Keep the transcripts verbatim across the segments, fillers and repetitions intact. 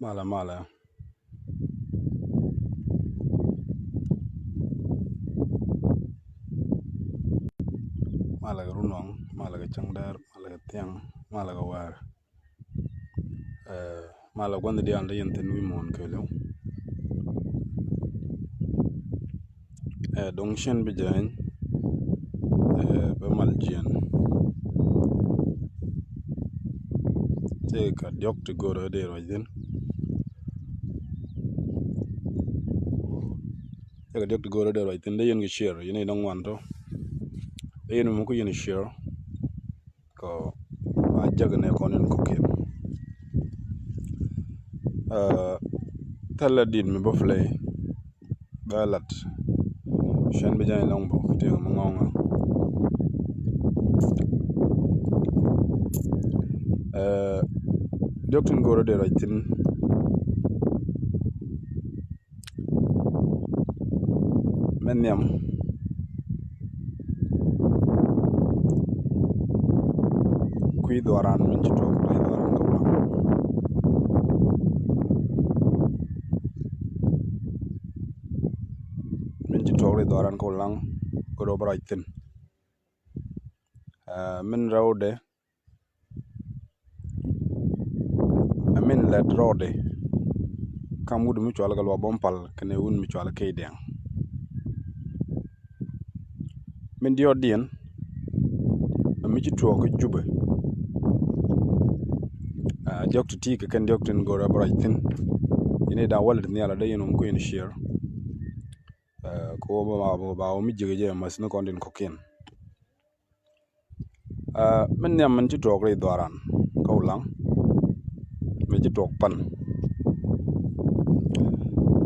Malɛ, malɛ. Malɛ kɛ runwaŋ, malɛ kɛ cäŋdɛr, malɛ kɛ thiaŋ, malɛ kɛ wäär. Ɛ, malɛ gua̱ndhi diaal ti yɛn thi̱n wi̱i̱ muɔ̱ɔ̱n kɛɛliw. Ɛ, do̱ŋ cɛn bi jääny, ɛ, bɛ mal jiɛn. Tëë kɛ diɔ̱k ti go̱rä dee ruac thi̱n. Tëë kɛ diɔ̱k ti go̱rä dee ruac thi̱n, dee yɛn kɛ share, yɛn i̱ dɔ̱ŋ wan tɔ. Dee yɛn muk kɛ yɛn share. Kɔ ba jäk ni kɔn in kɔkiɛn. Ɛ, thilɛ dit mi bä play bä lat. Cɛn bi jany lɔŋ bä tiɛŋ mi ŋɔŋä. Ɛ, diɔk tin go̱rä dee ruac thi̱n. Min nhiam kui̱ dhuaran min ci tuɔɔk rɛy dhuaran kä Ulaŋ. Min ci tuɔɔk rɛy dhuaran kä Ulaŋ, go̱rä bä ruac thi̱n. Ɛ, min rɛwdɛ, ɛ min lɛt rɔɔdɛ, kam wut mi cual kɛ Luak Bom Pal kɛnɛ wut mi cual kɛ Key Diaŋ. Min diɔt diɛn, ɛ mi ci tuɔɔk kä Jubɛ. Ɛ, diɔk ti ti kɛ kɛn diɔk tin go̱rä bä ruac thi̱n. Yɛn i̱ da̱a̱ walɛ ti nhial a dee yɛn wä mi kui̱n share. Ɛ, kɛ wä ba, ba, ba wä mi jiäk jɛ math ni kɔn tin kɔkiɛn. Ɛ, min nhiam min ci tuɔɔk rɛy dhuaran kä Ulaŋ, mi ci tuɔɔk pan.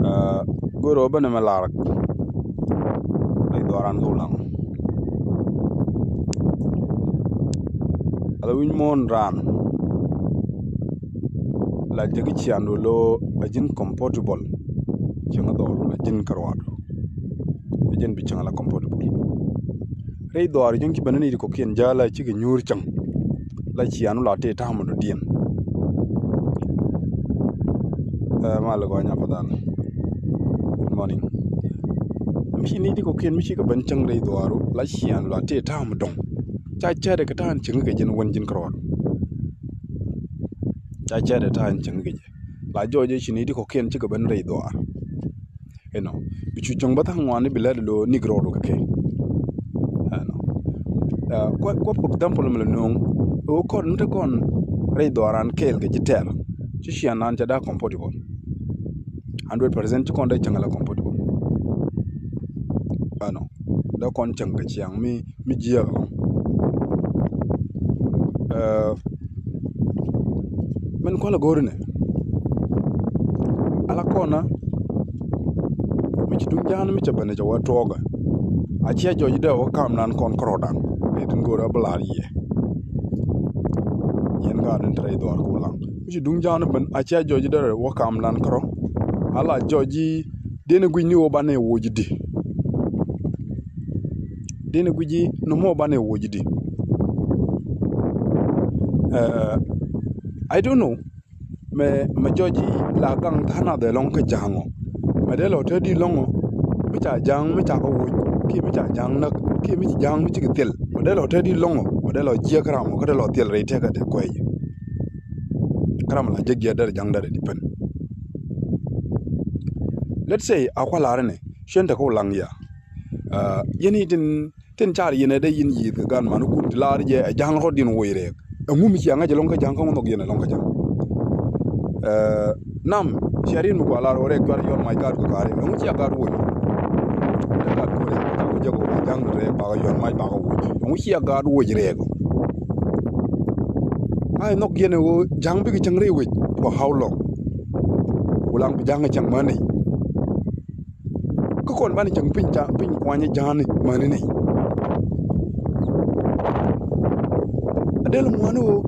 Ɛ, go̱rä bä ni mi larak rɛy dhuaran kä Ulaŋ. Ala wi̱ny muɔ̱ɔ̱n raan la jɛ ki ciandu lo a ji̱n comfortable. Cieŋ a dhɔr a ji̱n kärɔadu. A ji̱n bi cieŋ ala comfortable. Rɛy dhɔr cieŋ ci bɛ ni ni di kɔkiɛn jala cikɛ nyuur cieŋ. La ciandu la tëë ta̱a̱m dɔ̱diɛn. Ɛ, mal gɔny a padhal. Good morning. Mi ci ni di kɔkiɛn mi cikɛ ben cieŋ rɛy dhɔru la ciandu la tëë ta̱a̱m dɔ̱ŋ. Ca cɛɛdɛ kɛ ta̱a̱n cieŋ kɛ ji̱n wen ji̱n kärɔadu. Ca cɛɛdɛ ta̱a̱n cieŋ kɛ ji̱. La jɔɔc ɛ ci ni di kɔkiɛn cikɛ ben rɛy dhuaar. Inɔ bi cu cieŋ bä tha̱a̱ŋ ŋuani bi lɛt lo nik rɔɔdu kɛ kɛ. Ɛnɔ. Ɛ, kuɛ, kuɛ, for example, mi lɛ no̱o̱ŋ ɛ wä kɔn mi te kɔn rɛy dhuaaran kɛɛl kɛ ji̱ tɛɛr. Ci cian nan cɛ da̱a̱ comfortable. Hundred percent ci kɔn dee cieŋ ala comfortable. Ɛnɔ. Dee kɔn cieŋ kɛ ciaŋ mi mi jiääk ɛlɔ̱ŋ. Ɛ, min kualɛ go̱o̱ri ni ala kɔnä mi ci duŋ ja̱a̱n mi cɛ ben cɛ wä tuɔɔkä. A ciɛ jɔc dee wä kam nan kɔn kärɔɔdan. Ni tin go̱o̱ri a bi la̱r yɛ. Yɛn gaat ni te rɛy dhuaar ku Ulaŋ. Mi ci duŋ ja̱a̱n ben a ciɛ jɔc dee wä kam nan kärɔ. Ala jɔc i̱ diɛn i̱ gui̱c ni wä banɛ woc i̱di. Diɛn i̱ gui̱c i̱ nɔmɔ banɛ woc i̱di. Ɛ, I don't know. Mɛ, mɛ jɔc i̱ la gaŋ tha̱a̱ŋ nath ɛlɔ̱ŋ kä ja̱a̱ŋ ɔ. Mɛ dee lɔ te di lɔ̱ŋ ɔ. Mi ca ja̱a̱ŋ, mi ca kɛ woc. Kiɛ mi ca ja̱a̱ŋ näk. Kiɛ mi ci ja̱a̱ŋ mi cikɛ thil. Mɛ dee lɔ te di lɔ̱ŋ ɔ. Mɛ dee lɔ jiäk ram ɔ. Kä dee lɔ thil rɛy tɛkɛ dee kuɛy. Kä ram la jiäk jiäk dee ja̱a̱ŋ dee depend. Let's say a kua̱ la̱r ni cien te kä Ulaŋ ya. Ɛ, yɛn i̱ tin, tin car yɛn ɛ dee yɛn yi̱th kɛ gan man kun ti la̱r jɛ ɛ ja̱a̱ŋ rɔ̱diɛn woc rɛɛk. Ɛŋu mi cia ŋa̱c ɛlɔ̱ŋ kä ja̱a̱ŋ kä ŋu nhɔk yɛn ɛlɔ̱ŋ kä ja̱a̱ŋ? Ɛ, nam cia riet mi kua la̱r wä rɛɛk cuar yɔn mac gaat kɛ ka̱r ɛŋu cia gaat woc? Ɛ gaat kɛ rɛɛk bakɛ jɛ kɛ ja̱a̱ŋ rɛɛk bakɛ yɔn mac bakɛ woc. Ɛŋu cia gaat woc rɛɛk? Ay nhɔk yɛn ɛ ɣöö ja̱a̱ŋ bikɛ cäŋ rɛy wec for how long? Ulaŋ bi ja̱a̱ŋ ɛ cäŋ män nɛy. Kä kɔn banɛ cäŋ piny ca piny kuany ja̱a̱ni mäni nɛy. A dɛl ŋuani ɣöö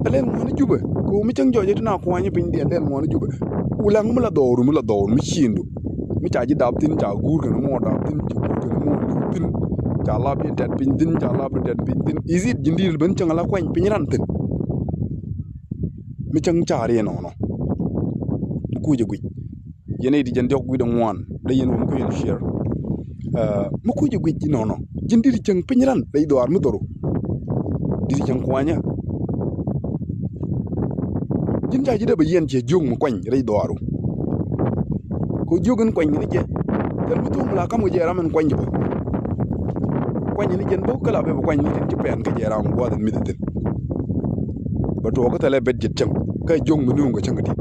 a lɛl ŋuani Jubɛ kɛ ɣöö mi cäŋ jɔc ɛ ti na kuany piny diɛn lɛl ŋuani Jubɛ. Ulaŋ mi la dhɔru mi la dhɔru mi ciëndu mi ca ji̱ dap thi̱n ca guur kɛn mɔ dap thi̱n ca guur kɛn mɔ li̱w thi̱n ca lap in tɛt piny thi̱n ca lap in tɛt piny thi̱n. Is it ji̱n di̱i̱l ben cäŋ ala kuany piny ran thi̱n? Mi cäŋ car yɛ nɔnɔ. Kucä guic. Yɛn i̱ ti jɛn diɔ̱k wi̱cdɛ ŋuan dee yɛn wä mi kui̱ yɛn share. Ɛ, mi kucä guic inɔnɔ. Ji̱n di̱t cäŋ piny ran rɛy dhɔaar mi dhɔru. Di̱t cäŋ kuanyä. Ji̱n ca ji̱ dee bɛ yɛn ciɛ jiök mi kuany rɛy dhɔaaru. Kɛ jiök in kuany ni jɛ. Thil mi thuɔ̱k mi la ka̱m kɛ jɛ ram in kuany jɛ bä. Kuany ni jɛn bä kä la bɛ bɛ kuany ni tin ci pɛn kɛ jɛ ram gua̱a̱th in mi̱th thi̱n. Bɛ tuɔɔk kä thilɛ bet ji̱t cäŋ kä jiök mi nuŋ kɛ cäŋ kɛ di̱t.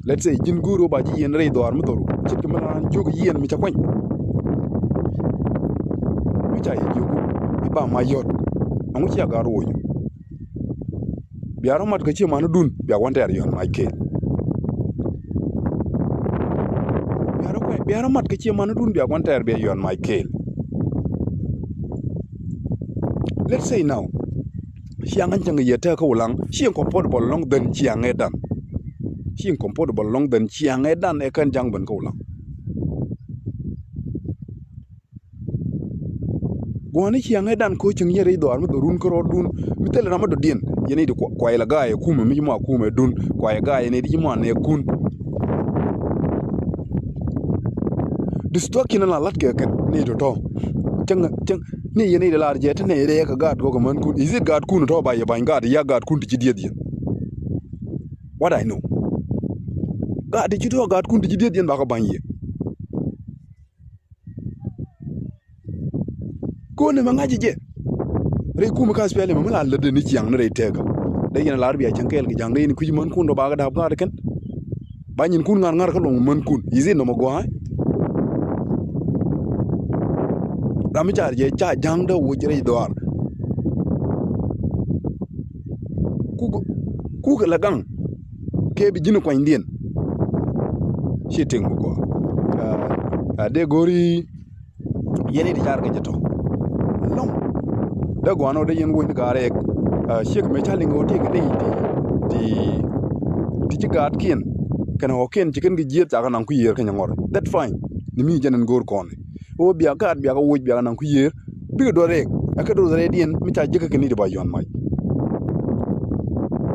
Let's say ji̱n go̱o̱r ɣöö ba ji̱ yieen rɛy dhɔaar mi dhɔru ce̱tkɛ mi la raan jiök yieen mi ca kuany. Mi ca yɛ jiök i̱ ba ma yɔt. Ɛŋu cia gaat woc. Bia rɔ mat kɛ ciɛ manädun bia gua̱n tɛɛr yɔn mac kɛɛl. Bia rɔ kuɛ, bia rɔ mat kɛ ciɛ manädun bia gua̱n tɛɛr bia yɔn mac kɛɛl. Let's say now, ciaŋ ɛn cäŋ yɛ tɛk kä Ulaŋ, ci in comfortable lɔŋ dhän ciaŋ ɛ dan. Ci in comfortable lɔŋ dhän ciaŋ ɛ dan ɛ kɛn ja̱ŋ ben kä Ulaŋ. Guɔ̱ɔ̱ni ciaŋ ɛ dan ko̱ cäŋ yɛ rɛy dhɔaar mi dhɔrun kä rɔɔdun mi thilɛ ram mi dɔ̱diɛn. Yɛn i̱ di kua, kua ilɛ ga̱a̱ ɛ kumɛ mi ci mɔ a kumɛ dun, kua ilɛ ga̱a̱ yɛn i̱ di ci mɔ a nɛ kun. Destruction la lat kɛ kɛn ni tɔ̱tɔ̱. Cäŋ, cäŋ ni yɛn i̱ di lar jɛ te ni rɛɛ kɛ gaatkun kɛ mänkun. Is it gaatkun tɔ̱ ba yɛ ba̱ny gaat ya gaatkun ti ci dieth yɛn? What I know. Gaat ti ci tɔ̱ gaatkun ti ci dieth yɛn ba kɛ ba̱ny yɛ. Kɔn ni mɛ ŋa̱c jɛ rɛy kumɛ ka SPLM mi la lätdɛ ni ciaŋ ni rɛy tɛɛkä. Dee yɛn lar bia cäŋ kɛɛl kɛ ja̱ŋ dee yɛn kui̱c mänkun dɔ ba kɛ da̱p gaat kɛn. Ba nyinkun ŋa̱r ŋa̱r kä luɔ̱ŋ mänkun. Is it nɔmɔ gua̱a̱? Ram mi car jɛ ca ja̱ŋ dee woc rɛy dhɔaar. Kuk, kuk la gaŋ kɛ bi ji̱n kuanydiɛn. Ci tiŋ bi gɔaa. Aa, aa, dee go̱ri yɛn i̱ ti car kɛ jɛ tɔ. Lɔŋ dee gɔaa nɔ dee yɛn wec ni gaar rɛɛk. Aa, ciek mëë ca liŋ ɣöö ti kɛ dee ti, ti, ti ci gaatkiɛn kɛnɛ ɣɔ̱kiɛn ci kɛn kɛ jiɛth ca kɛ naŋ kui̱ yiër kä nyɛ ŋɔr. That fine. Ni mi jɛn ɛn go̱o̱r kɔn. Ɣöö bia gaat bia kɛ woc bia kɛ naŋ kui̱ yiër. Bikɛ duɔth rɛɛk ɛ kɛ duɔth rɛɛkdiɛn mi ca jiäkä kɛ ni ti ba yɔ̱a̱n mac.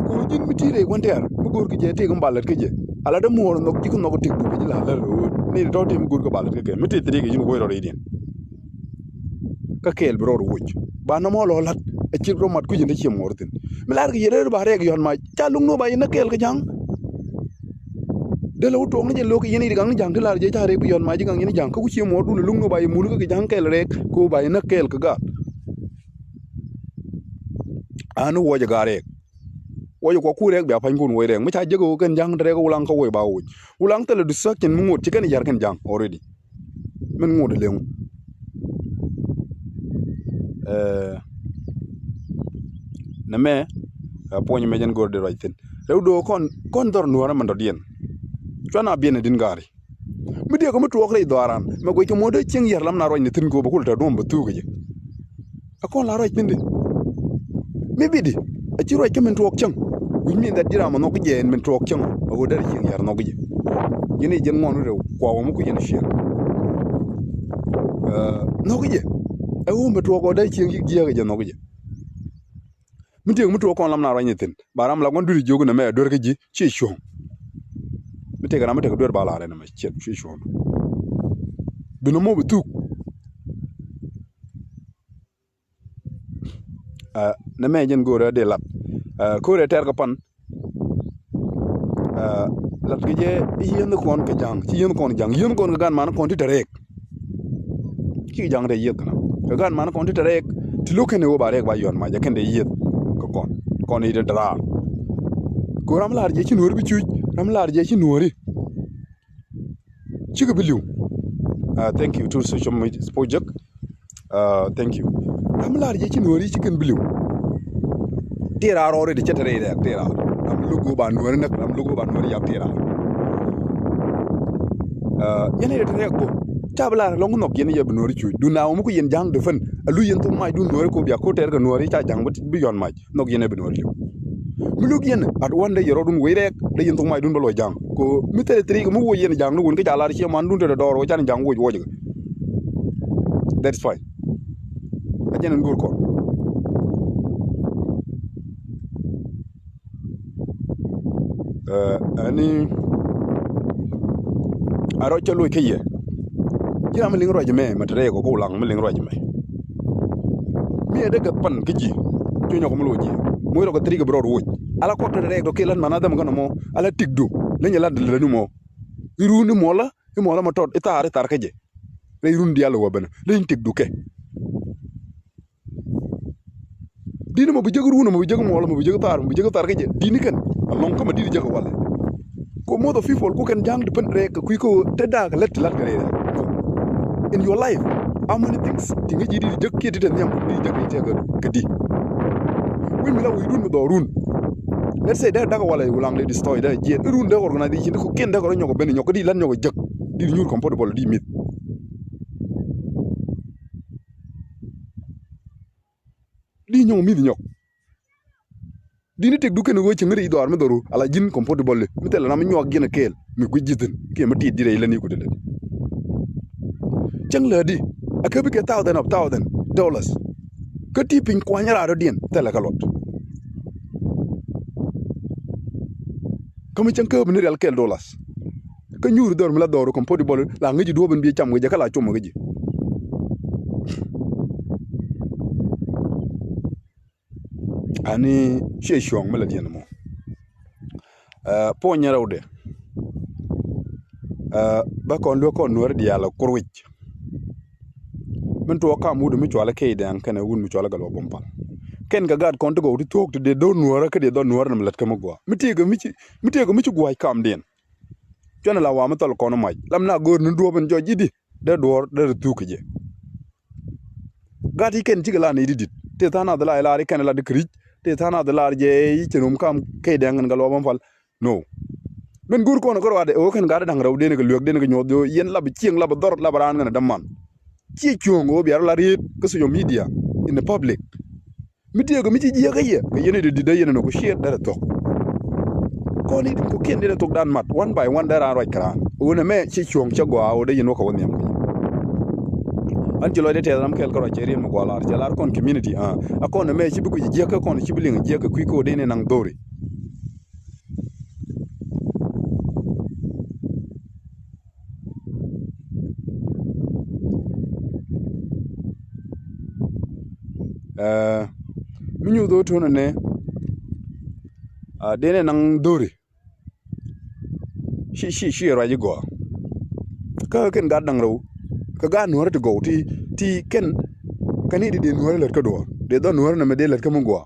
Kɛ ɣöö ji̱n mi ti̱i̱ rɛy gua̱n tɛɛr mi go̱o̱rkɛ jɛ tëëk mi ba lät kä jɛ. Ala dee muɔɔr nhɔk ji̱ kä nhɔk tëk duɔ̱k ji̱ la lät rɛ ɣöö ni ti tɔ̱ tëë mi go̱o̱rkɛ ba lät kä kɛ mi tëë thiriek ji̱n go̱o̱r rɛydiɛn. Kä kɛɛl bi rɔɔd woc ba nɔmɔ lɔ la̱t ɛ cir rɔ mat kui̱c in te cie muɔɔr thi̱n. Mi la̱rkɛ yɛ rɛr ba rɛɛk yɔ̱a̱n mac ca luŋ ni ɣöö ba yɛ näk kɛɛl kä ja̱ŋ. Dee lɛ wä tuɔɔk ni jɛ lo̱k yɛn i̱ di gaŋ ni ja̱ŋ ti lar jɛ ca rɛp kɛ yɔ̱a̱n mac ji̱ gaŋ yɛn i̱ ja̱ŋ kä ku cie muɔɔr dun lo̱ŋ ni ba yɛ mul kä kɛ ja̱ŋ kɛɛl rɛɛk kɛ ɣöö ba yɛ näk kɛɛl kɛ gaat. Ani wuɔcɛ gaat rɛɛk. Wuɔcɛ kuɔ ku rɛɛk bia pa̱nykun wuɔc rɛɛk mi ca jek ɣöö kɛn ja̱ŋ te rɛɛk kä Wulaŋ kä wuɔc ba wuɔc. Wulaŋ thilɛ destruction mi ŋot ci kɛn yar kɛn ja̱ŋ already. Min ŋot ɛ leŋ. Ɛɛ, nɛmɛ ɛ puɔ̱ny mɛ jɛn go̱r di ruac thi̱n. Rɛw do̱o̱k kɔn, kɔn dhɔr nuäärä mɛn dɔ̱diɛn. Cuan a biɛn ɛ di̱n gaari. Mi diɛk mi tuɔɔk rɛy dhɔaaran mɛ guic kɛ muɔ̱t dee cieŋ yɛr lam na ruac ni thi̱n kɛ ɣöö bɛ kul tɛ duɔ̱m bɛ thuuk kɛ jɛ. Ɛ kɔn la ruac thi̱n di. Mi bi di a ci ruac kä min tuɔɔk cäŋ. Wi̱c min that ji̱ ram ɛ nhɔk jɛ ɛn min tuɔɔk cäŋ ɛ ɣöö derɛ cieŋ yɛr nhɔk jɛ. Ji̱n i̱ jiɛn ŋuɔn rɛw kua wä mi ku jiɛn ciɛŋ. Ɛ, nhɔk jɛ ɛ ɣöö mi tuɔɔk ɣöö derɛ cieŋ yik jiääk jɛ nhɔk jɛ. Mi tiek mi tuɔɔk kɔn lam na ruac ni thi̱n ba ram la gua̱n dui̱r jiök nɛmɛ duer kä ji̱ ci cuɔ̱ŋ. Mi tiek ram mi tek duer ba la rɛn ɛmɛ ciɛt ci cuɔ̱ŋ. Bi nɔmɔ bi thuk. Ɛ, nɛmɛ jɛn go̱o̱rɛ dee lat. Ɛ, ko̱o̱rɛ tɛr kä pan. Ɛ, lat kɛ jɛ i̱ yieen kɔn kɛ ja̱ŋ ci yieen kɔn ja̱ŋ yieen kɔn kɛ gan man kɔn ti te rɛɛk. Ci ja̱ŋ te yieth kɛn kɛ gan man kɔn ti te rɛɛk. Ti lo̱k kɛn ɛ wä ba rɛɛk ba yɔn mac ɛ kɛn te yieth. Kɛ kɔn kɔn i̱ te daraar. Kɛ ram lar jɛ ci nuɔ̱ɔ̱ri bi cuc ram lar jɛ ci nuɔ̱ɔ̱ri. Cikɛ bi li̱w. Ɛ, thank you to social media project. Ɛ, thank you. Ram lar jɛ ci nuɔ̱ɔ̱ri ci kɛn bi li̱w. Ti raar rɔɔri di cɛ te rɛy rɛɛk ti raar. Ram lo̱k go̱o̱ ba nuɔ̱ɔ̱ri näk ram lo̱k go̱o̱ ba nuɔ̱ɔ̱ri yap ti raar. Ɛ, yɛn i̱ rɛt rɛɛk bä ca bi lar lɔŋ nhɔk yɛn yɛ bi nuɔ̱ɔ̱ri cuc dun na wä mi ku yɛn ja̱ŋ defend a lu yɛn thok mac dun nuɔ̱ɔ̱ri ko bia ko tɛr kɛ nuɔ̱ɔ̱ri ca ja̱ŋ bi yɔn mac nhɔk yɛn ɛ bi nuɔ̱ɔ̱ri li̱w. Mi luk yɛn at wan dee yɛ rɔɔdun wec rɛɛk dee yɛn thok mac dun bä luɔc ja̱ŋ ko mi thilɛ thiriik mi woc yɛn ja̱ŋ ni wun kä ca lar ciɛ man dun te dɔɔr wä can ja̱ŋ woc woc kɛ. That's fine. A jɛn ɛn go̱o̱r kɔn. Ɛ, ɛni a rɔc cä loc kä yɛ. Ji̱n ram mi liŋ ruac mɛ mɛ te rɛy kɔ ko laŋ mi liŋ ruac mɛ. Mi ɛ dee gɛ pan kä ji̱. Cuɛ nyɔk mi loc ji̱. Moc rɔ kɛ thiri kɛ bi rɔ ruoc. Ala kɔk te rɛy tɔ kɛ lan man a dhɛm kɛn mɔ. Ala tikdu. Leny ala dee lɛ ni mɔ. I̱ run i̱ muɔlä i̱ muɔlä ma tɔt i̱ thaar i̱ thar kä jɛ. Rɛy run diaal wä ben leny tikdu kɛ. Di̱t ni mɔ bi jek run mɔ bi jek muɔl mɔ bi jek thar mɔ bi jek thar kä jɛ di̱t ni kɛn. Alɔŋ kä ma di̱t jek walɛ. Ko most of people ku kɛn ja̱ŋ depend rɛk kɛ kui̱ kä te daak lät ti lat kɛ rɛy rɛk. No. In your life, how many things ti ŋäc ji̱ di̱t jek kiɛ ti te nhiam di̱t jek kɛ cɛ kɛ di. Wi̱c mi la wi̱c run mi dhɔɔk run. Let's say dee dak walɛ wulaŋ dee destroy dee jiɛn run dee organization dee kɔ kiɛn dee kɔ rɔ nyɔk ben nyɔk kä di̱t lat nyɔk jek di̱t nyuur comfortable di̱t mith. Di nyɔk mi̱th nyɔk. Di ni tek du kɛn ɣöö cieŋ ri dhɔaar mi dhɔru ala ji̱n comfortable mi thilɛ ram mi nyuak ji̱n a kɛɛl mi guic ji̱thin kiɛ mi tit ji̱ rɛy lät ni ku ti lät. Cäŋ läätdi a kɛ bikɛ thousand of thousand dollars. Kä ti piny kuany raar dɔ̱diɛn thilɛ kä luɔt. Kä mi cäŋ kääp ni rial kɛɛl dollars. Kä nyuur dhɔr mi la dhɔr comfortable la ŋäc ji̱ duɔ̱ɔ̱p in bi cam kɛ jɛ kä la com kɛ ji̱. Ani ciɛ cuɔ̱ɔ̱ŋ mi la diɛn mɔ. Ɛ, puɔ̱ny nyɛ rɛwdɛ. Ɛ, bä kɔn luäk kɔn nuäär diaal ɛ kur wic. Min tuɔɔk kam wut mi cual kɛy dɛŋ kɛnɛ wut mi cual kɛ luɔk bum pal. Kɛn kɛ gaat kɔn ti gɔw ti thuɔ̱k ti dee do̱r nuäärä kä dee dhɔr nuäärä ni mi lät kä mi gua̱a̱ mi tëëkɛ mi ci, mi tëëkɛ mi ci gua̱a̱c kamdiɛn. Cuɛn la wa mi thɔl kɔn mac lam na go̱o̱r ni duɔ̱ɔ̱p in jɔc i̱di dee duɔ̱ɔ̱r dee ri thuk kɛ jɛ. Gat i̱ kɛn cikɛ la ni i̱di dit tëë tha̱a̱n a dhil a ilar i̱ kɛn la di kɛ ri̱c tëë tha̱a̱n a dhil a lar jɛ i̱ cɛ nom kam kɛy dɛŋ kɛn kɛ luɔk bum pal. No. Min go̱o̱r kɔn kä ruaadɛ ɣöö kɛn gat da̱ŋ rɛw denɛ kɛ luek denɛ kɛ nyuɔth ɣöö yɛn lap cieŋ lap dhɔr lap raan kɛn däman. Ciɛ cuɔ̱ɔ̱ŋ ɣöö bia rɔ la riet kä social media in the public. Mi tiɛɛk mi ci jiääk kä yɛ kɛ yɛn i̱ dee di̱t dee yɛn inɔ ku ciɛɛt derɛ thuɔ̱k. Kɔn i̱ kɔ̱kiɛn derɛ thuɔ̱k dan mat one by one dee raan ruac kɛ raan ɣöö nɛ mɛ ci cuɔ̱ɔ̱ŋ cä gɔaa ɣöö dee yɛn wä kɛ wä nhiam kɛ yɛ. An ci lɔcdɛ tɛth ram kɛɛl kä ruac cɛ riet mi gɔaa lar cɛ lar kɔn community a a kɔn nɛ mɛ ci bi kui̱c jiääk kä kɔn ci bi liŋ jiääk kɛ kui̱ kä ɣöö dee ni naŋ dho̱ri. Ɛ, mi nyuuth ɣöö tuɔ̱nɛ nɛ a denɛ naŋ dho̱ri. Ci ci ci ruac i̱ gɔaa. Kä kɛn gat da̱ŋ rɛw kä gat nuäärä ti gɔw ti ti kɛn kɛn i̱ di dee nuäärä lät kä duɔ̱ɔ̱r dee dhɔr nuäärä nɛmɛ dee lät kä mi gɔaa.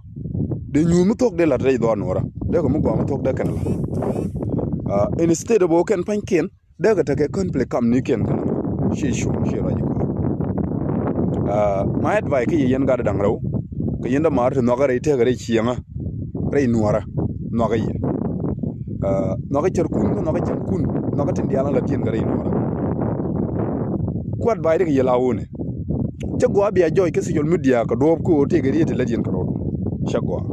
Dee nyuuth mi thuɔ̱k dee la̱t rɛy dhɔaar nuɔ̱ɔ̱rä dee kɛ mi gɔaa mi thuɔ̱k dee kɛn la̱t. Aa, instead of ɣöö kɛn pa̱ny kiɛn dee kɛ tekɛ kän pli kam ni kiɛn kɛn. Ciɛ cuɔ̱ɔ̱ŋ ciɛ ruac i̱ kɔn. Aa, my advice kä yɛ yɛn gat da̱ŋ rɛw kɛ yɛn dämaar ti nhɔakä rɛy tëëkä rɛy cieŋä rɛy nuɔ̱ɔ̱rä nhɔakä yɛ. Aa, nhɔakä cärkun kä nhɔakä cäŋkun nhɔakä tin diaal ŋä la̱t yɛn kɛ rɛy nuɔ̱ɔ̱rä. Ku advice kä yɛ la wunɛ cä gua̱a̱ bia jɔɔc kä social media kɛ duɔ̱ɔ̱p kä ɣöö tëëkɛ riet ti lät yɛn kɛ rɔɔdu. Cä gua̱a̱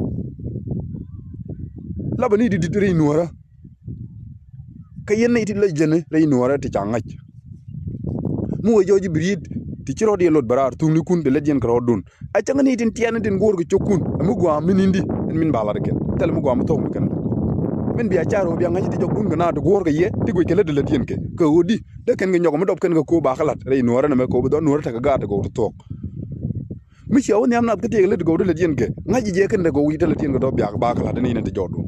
lapä ni di̱t di̱t rɛy nuɔ̱ɔ̱rä. Kä yɛn nɛy ti lɛ jɛn rɛy nuɔ̱ɔ̱rä ti ca ŋa̱c. Mi wee jɔɔc i̱ bi riet ti ci rɔ̱diɛn lot bɛ raar thuŋnikun ti lät yɛn kɛ rɔ̱dun. A cäŋ ni tin tiɛɛn tin guɔ̱ɔ̱r kɛ cokun ɛ mi gua̱a̱m mi ni̱n di ɛn min ba lat kɛn thilɛ mi gua̱a̱m mi thuɔ̱k mi kɛn. Min bia car ɣöö bia ŋa̱c ti jɔkdun kɛ na ti guɔ̱ɔ̱r kɛ yɛ ti guic kɛ lät ti lät yɛn kɛ kɛ ɣöö di dee kɛn kɛ nyɔk mi dɔp kɛn kɛ ko̱o̱p ba kɛ lat rɛy nuɔ̱ɔ̱rä nɛmɛ kɛ ɣöö bi dhɔr nuɔ̱ɔ̱rä tekɛ gaat ti gɔw ti thuɔ̱k. Mi cia wä nhiam nath kä tiɛɛk lät gɔw ti lät yɛn kɛ ŋa̱c ji̱ jɛ kɛn te gɔw yi̱ te lät yɛn kɛ dɔ̱ biak ba kɛ la̱t ni yɛn te jɔɔdu.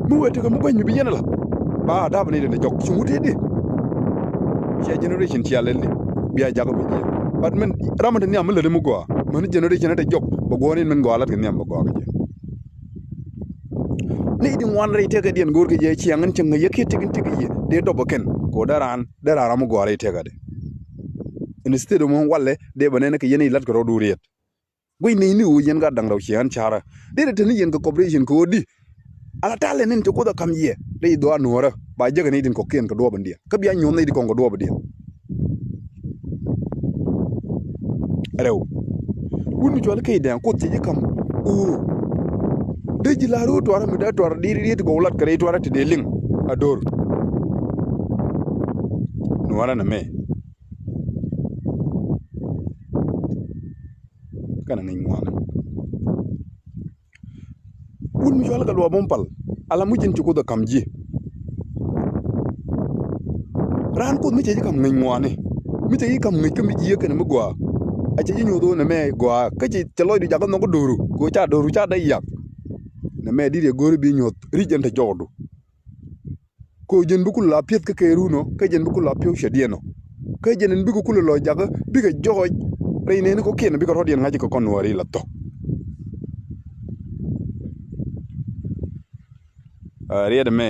Mi wee tekɛ mi gua̱ny mi bi yɛn la̱t ba dap ni yɛn te jɔk cuŋ wä tëëdi. Cia generation cia lɛl ni bia jakä bi jiɛn. But min ram mi te nhiam mi lät mi gɔaa män generation te jɔk bɛ guɔ̱ɔ̱r ni min gɔaa la̱t kɛ nhiam bɛ gɔaa kɛ jɛ. Ni di ŋuan rɛy tëkädiɛn go̱o̱r kɛ jɛ ciaŋ in cäŋ ŋäc yɛ kiɛ tëk in tëk yɛ dee dɔp ɛ kɛn kɛ wä dee raan dee raan ram mi gɔaa rɛy tëkädɛ. Instead of mi walɛ dee bɛ nɛn kɛ yɛn ilat kɛ rɔɔdu riɛt. Guic ni ni ɣöö yɛn gat da̱ŋ rɛw ciɛ ɣän ca̱rä dee dee te ni yɛn kɛ cooperation kɛ ɣöö di. Ala talɛ nin ti kuoth ɛ ka̱m yɛ dee i̱ dhɔaar nuɔ̱ɔ̱rä ba jek ni tin kɔ̱kiɛn kɛ duɔɔp in diɛn kä bia nyuɔ̱th ni di kɔŋ kɛ duɔɔp in diɛn. Rɛw wun mi cuali kec dɛŋ kuoth cɛ ji̱ ka̱m ɣöö dee ji̱ la̱r ɣöö tuarä mi dee tuarä di̱i̱t riet gɔw lat kɛ rɛy tuarä ti dee liŋ a do̱r. Nuɔ̱ɔ̱rä nɛ mɛ. Kɛnɛ ŋi̱ny ŋuanɛ. Wut mi cual kɛ luɔp bum pal ala muc in ci kuoth ɛ ka̱m ji̱. Kuoth mi cɛ ji̱ ka̱m ŋäc ŋuani, mi cɛ ji̱ ka̱m ŋäc kä mi ji̱ yiëë kɛnɛ mi gɔaa. A cɛ ji̱ nyoth ɣöö nɛmɛ gɔaa kä cɛ, cɛ lɔcdu jakä nhɔk do̱ru kɛ ɣöö ca do̱ru ca dee yak. Nɛmɛ di̱t yɛ go̱o̱ri bi nyoth ri̱c ɛn te jɔwdu. Kɛ ɣöö jɛn bi kulɛ la pi̱eth kä kɛ run ɔ, kä jɛn bi kulɛ la pi̱eth cɛ diɛn ɔ. Kä jɛn in bikɛ kulɛ lɔ jakä bikɛ jɔɔc rɛy nɛɛni kɔ̱kiɛn bikɛ rɔ̱diɛn ŋa̱c kɛ kɔn wäri la thɔk. Ɛ, riɛt ɛmɛ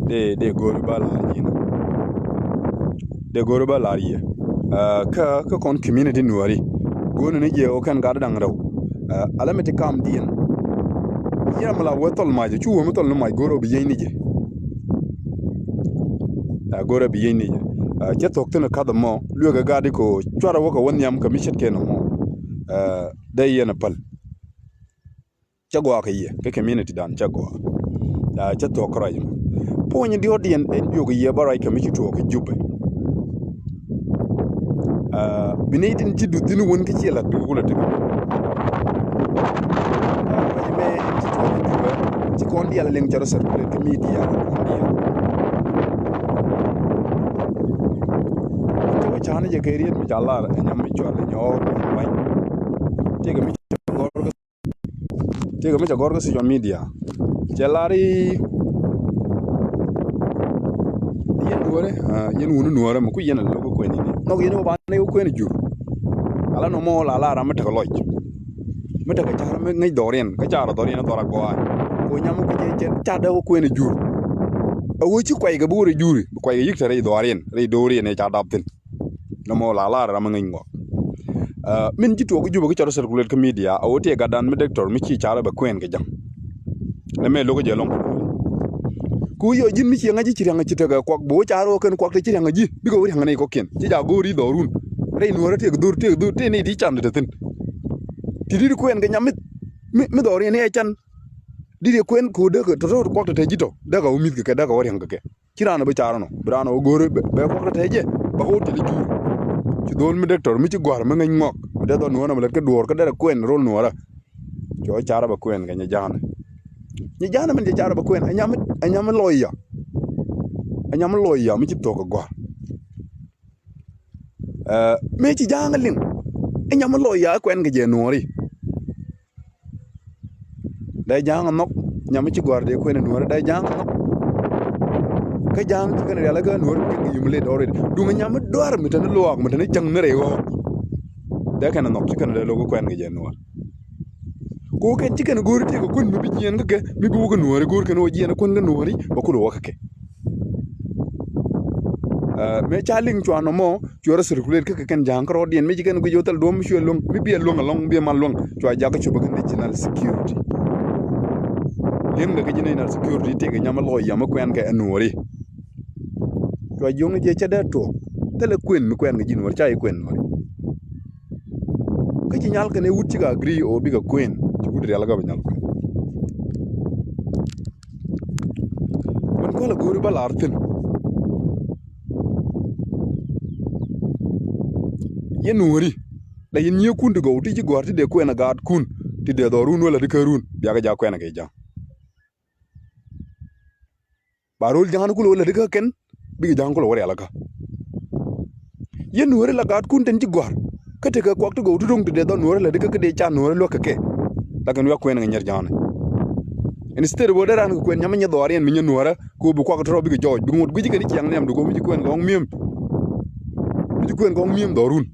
dee, dee go̱o̱ri ba la̱r ji̱n. Dee go̱o̱ri ba la̱r yɛ. Ɛ, kä, kä kɔn community nuääri. Go̱o̱ri ni jɛ ɣöö kɛn gat da̱ŋ rɛw. Ɛ, ala mi ti kamdiɛn. Yɛn mi la wee thɔl mac, cu wee mi thɔl ni mac go̱o̱ri ɣöö bi yieny ni jɛ. Ɛ, go̱o̱ri ɣöö bi yieny ni jɛ. Ɛ, cɛ thuɔ̱k thi̱n ɛ ka̱th ɛmɔ, lueek ɛ gat i̱ kɛ ɣöö cuarɛ wä kɛ wä nhiam kɛ mi ce̱tkɛ nɔmɔ. Ɛ, dee yɛn ɛ päl. Cä gɔaa kɛ yɛ, kä community dan cä gɔaa. Aa, cä thuɔ̱k kärɔa jɛ mɔ. Puɔ̱ny diɔ̱ɔ̱kdiɛn ɛn jiök yɛ bä ruac kɛ mi ci tuɔɔk kɛ Jubɛ. Aa, bi nɛy tin ci duth thi̱n wän kä ciɛ la̱t bikɛ kulɛ tekɛ. Aa, ruac mɛ ɛn ci tuɔɔk kɛ Jubɛ, ci kɔn diaal liŋ cɛ rɔ circulate kɛ media kɛ kɔn diaal. Cɛ wä ca̱n jɛ kɛ riet mi ca lar ɛ nyam mi cual ɛ nyɔɔk mi ba̱ny. Tëëkɛ mi cɛ gɔr kä Tëëkɛ mi cɛ gɔr kä social media. Cɛ lar i̱ yɛn nuɔrɛ, ah, yɛn wuni nuɔrɛ mi ku yɛn a lo̱k kä kuɛn ini. Nhɔk yɛn wä ba ni wä kuɛn jur. Ala nɔmɔ la lar ram mi tekɛ lɔc. Mi tekɛ car mi ŋäc dhɔriɛn, kä car dhɔriɛn dhɔr a gɔaa. Ko nyam mi ku jɛ cɛ car dee wä kuɛn jur. A wä ci kuay kɛ bi wä rɛ juri, bi kuay kɛ yik te rɛy dhɔriɛn, rɛy do̱riɛn ɛ ca dap thi̱n. Nɔmɔ la lar ram mi ŋäc ŋuɔk. Ah, min ji̱ tuɔɔk kä Jubɛ kä cɔr circulate kä media, a wä tëë gatdan mi doctor mi ci car bɛ kuɛn kɛ ja̱ŋ. Nɛmɛ lo̱k jɛ lɔŋ. Ku yɔ ji̱n mi ci ŋa̱c ci ria̱ŋ ci tekɛ kuak, bi wä car wä kɛn kuak te ci ria̱ŋ ji̱, bikɛ wä ria̱ŋ ni kɔkiɛn. Ci ja̱ go̱o̱r i̱ dhɔrun. Rɛy nuɔrɛ tëë dhor, tëë dhor, tëë ni di can te thi̱n. Ti di kuɛn kɛ nyam mi, mi, mi dhɔr yɛn i̱ ɛ can. Di di kuɛn ko̱ dee kɛ tɔ̱tɔ̱ kuak te te ji̱ tɔ, dee kɛ wä mi̱th kɛ kɛ, dee kɛ wä ria̱ŋ kɛ kɛ. Ci raan ɛ bi car nɔ, bi raan ɛ wä go̱o̱r bɛ, bɛ kuak tɛtɛ jɛ, bɛ kɛ wä tiɛl i̱ jur. Ci dho̱l mi dɔktɔr mi ci gɔ̱a̱r mi ŋäc ŋɔak, mi dee dhɔl nuɔ̱ɔ̱rä mi lät kä duɔ̱ɔ̱r kä derɛ kuɛn ro̱l nuɔ̱ɔ̱rä. Cɔ car bɛ kuɛn kɛ nyɛ ja̱a̱nɛ. Nyɛ ja̱a̱nɛ min cɛ car bɛ kuɛn, ɛ nyam, ɛ nyam mi lɔc ya. Ɛ nyam mi lɔc ya mi ci thok ɛ gɔ̱a̱r. Ɛ, mëë ci ja̱a̱ŋ liŋ, ɛ nyam mi lɔc ya ɛ kuɛn kɛ jɛ nuɔ̱ɔ̱ri. Dee ja̱a̱ŋ a nhɔk, nyam mi ci gɔ̱a̱r dee kuɛn a nuɔ̱ɔ̱rä dee ja̱a̱ŋ a nhɔk. Kä ja̱a̱ŋ ci kɛn rial kä nuɔ̱ɔ̱rä mi kɛn kɛ humiliate already. Duŋ nyam mi duaar mi te ni luaak mi te ni cäŋ ni rɛy ɣɔ̱ɔ̱k. Dee kɛn a nhɔk ci kɛn dee lo̱k kä kuɛn kɛ jɛ nuɔ̱ɔ̱r. Ko kɛn ci kɛn go̱o̱ri tëëk kä kuän mi bi jiɛɛn kä kɛ, mi bi wä kä nuɔ̱ɔ̱ri, go̱o̱r kɛn wä jiɛɛn kä kuän kä nuɔ̱ɔ̱ri, bɛ kulɛ wä kä kɛ. Ɛ, mëë ca liŋ cuanɔ mɔ, cuɛ rɔ circulate kä kɛ kɛn ja̱a̱ŋ kärɔɔdiɛn, mi ci kɛn guic ɣöö thil duɔ̱ɔ̱m mi cuɛ luäŋ, mi biɛ luäŋ ɛlɔ̱ŋ, biɛ mal luäŋ, cua jakä cop kä kɛn national security. Li̱eŋdɛ kä ji̱ national security tëëkɛ nyam mi lɔc yam mi kuɛn kɛ ɛ nuɔ̱ɔ̱ri. Cua jiöŋ ni jɛ cä dee tuɔɔk, thilɛ kuën mi kuɛn kɛ ji̱ nuɔ̱ɔ̱ri, ca ji̱ kuɛn nuɔ̱ɔ̱ri. Kä ci nyal kɛn ɛ wut cikɛ agree ɔ bikɛ kuën, ci wut rial kä bi nyal kuën. Min kualɛ go̱o̱ri bä lar thi̱n. Yɛn nuɔ̱ɔ̱ri, la yɛn nyiëëkun ti gɔw ti ci gɔ̱a̱r ti dee kuɛn a gaatkun, ti dee dhɔrun wälä ti kärun, biakɛ ja̱ kuɛn a kɛ ja̱. Ba ro̱l ja̱a̱ŋ kulɛ wä lätdi kä kɛn, bikɛ ja̱a̱ŋ kulɛ wä rialikä. Yɛn nuɔ̱ɔ̱ri la gaatkun tin ci gɔ̱a̱r, kä tekɛ kuak ti gɔw ti ro̱ŋ ti dee dhɔr nuɔ̱ɔ̱ri lätdi kä kä dee ca nuɔ̱ɔ̱ri luäk kɛ kɛ. La kɛn wiak kuɛn kɛ nyɛr ja̱a̱ŋni. Instead bä dee raan kɛ kuɛn nyam mi nyɛ dhɔriɛn mi nyɛ nuɔ̱ɔ̱rä, kɛ ɣöö bi kuak tɔ̱tɔ̱ bikɛ jɔɔc, bikɛ ŋot gui̱ci kɛn i̱ ciaŋ nhiamdu kɛ ɣöö mi ci kuɛn kɛ ɣɔ̱ŋ mi̱em. Mi ci kuɛn kɛ ɣɔ̱ŋ mi̱em dhɔrun.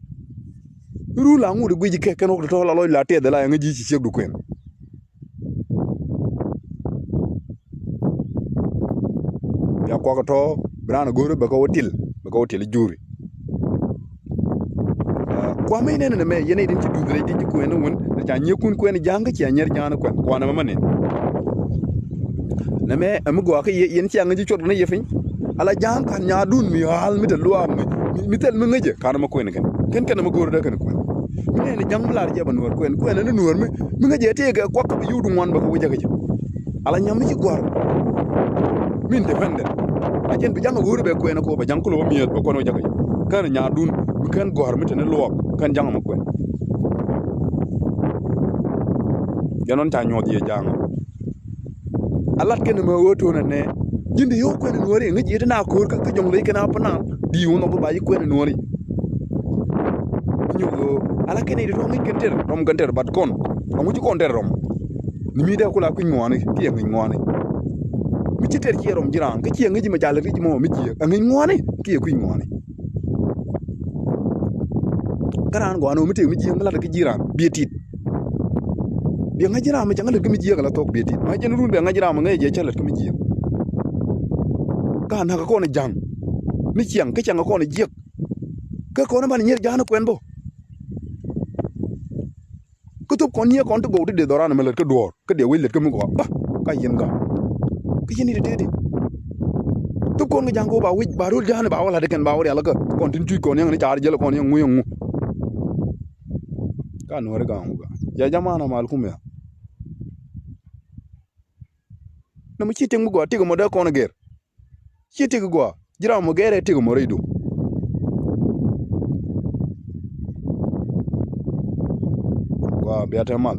Run la ŋot i̱ gui̱ci kɛ kɛn ɣɔ̱k tɔ̱tɔ̱ la lɔc la tɛth la yɛŋä ji̱ ci ciekdu kuɛn. Bia kuak tɔ bi raan a go̱o̱ri bɛ kɛ wä til, bɛ kɛ wä til juri. Ɛ, kuamɛ inɛn nɛ mɛ yɛn ɛ din ci duth rɛy di ci kuɛn wun, rɛ ca nyiekun kuɛn ja̱a̱ŋ kä cia nyier ja̱a̱ŋ kuɛn, kuanɛ mɛ mɛ nin. Nɛ mɛ ɛ mi gɔaa kä yɛ, yɛn cia ŋäc ji̱ cuɔt kɛ ni yɛ piny. Ala ja̱a̱ŋ kan nyaadun mi ɣa̱l mi te luaak mi, mi, mi thil mi ŋäcɛ kan mɛ kuɛn kɛn. Kɛn kɛn mɛ go̱o̱ri dee kɛn kuɛn. Mi nɛn ja̱a̱ŋ mi lar jɛ bɛ nuɔ̱ɔ̱r kuɛn, kuɛn ni nuɔ̱ɔ̱r mi, mi ŋäcɛ tëëkɛ kuak kä bi yio̱w di ŋuan bɛ kɛ wä jakä jɛ. Ala nyam mi ci gɔ̱a̱r mi independent. A jɛn bi ja̱ŋ a ɣööri bɛ kuɛn a kɔ bɛ ja̱ŋ kulɛ wä mi̱eth bɛ kuɛn wä jakä jɛ. Kɛn nyaadun mi kɛn gɔ̱a̱r mi te ni luɔk kɛn ja̱ŋ mi kuɛn. Jɛn ɣän ca nyuɔth yɛ ja̱a̱ŋ. A lat kɛn mɛ ɣöö to̱n ɛnɛ. Ji̱n di yio̱w kuɛn nuɔ̱ɔ̱ri ŋäc yiet na ko̱o̱r kä jɔ̱ŋ lec kɛn a pänan di wun ɔ bi ba ji̱ kuɛn nuɔ̱ɔ̱ri. Nyuth ɣöö ala kɛn i̱ di rɔ̱ŋ ŋäc kɛn tɛr rɔm kɛn tɛr bat kɔn. Ɔŋu ci kɔn tɛr rɔm. Ni mi dee kula kui̱ny ŋuani kiɛ ŋäc ŋuani. Mi ci tɛr ciɛ rɔm ji̱ raan kä ciɛ ŋäc ji̱ mɛ jal ri̱c mɔ mi jiɛ a ŋäc ŋuani kiɛ kui̱ny ŋuani. Kä raan gɔaa ni ɣöö mi tëë mi jiɛ mi lat kä ji̱ raan biɛ tit. Biɛ ŋa̱c ji̱ ram mi cɛ ŋä lät kä mi jiääk ala thok biɛ tit. Ma jɛn run biɛ ŋa̱c ji̱ ram mi ŋäc jɛ cä lät kä mi jiääk. Ka nakä kɔn ja̱ŋ ni ciɛŋ kä ciɛŋ kɔn jiäk. Kä kɔn ban nyier ja̱a̱n kuɛn bä. Kä thop kɔn nyier kɔn ti gɔw ti dee dhɔran mi lät kä duɔ̱ɔ̱r kä dee wec lät kä mi gɔaa bä. Ka yien ga̱ kä yien i̱ ti teti. Thop kɔn kɛ ja̱ŋ kɛ wä ba wec ba rol ja̱a̱n ba wä lat kɛn ba wä rial kä kɔn tin tuic kɔn yäŋ ni car jäl kɔn yäŋ ŋu yäŋ ŋu. Ka nuɔ̱ɔ̱ri gaŋ wä gaŋ ya jamana mal kum ya. Nɔmɔ ci tiŋ mi gɔaa tik mɔ dee kɔn gɛr. Ci tik gɔaa ji̱ ram mɔ gɛr ɛ tik mɔ rɛydu. Gɔaa bia te mal.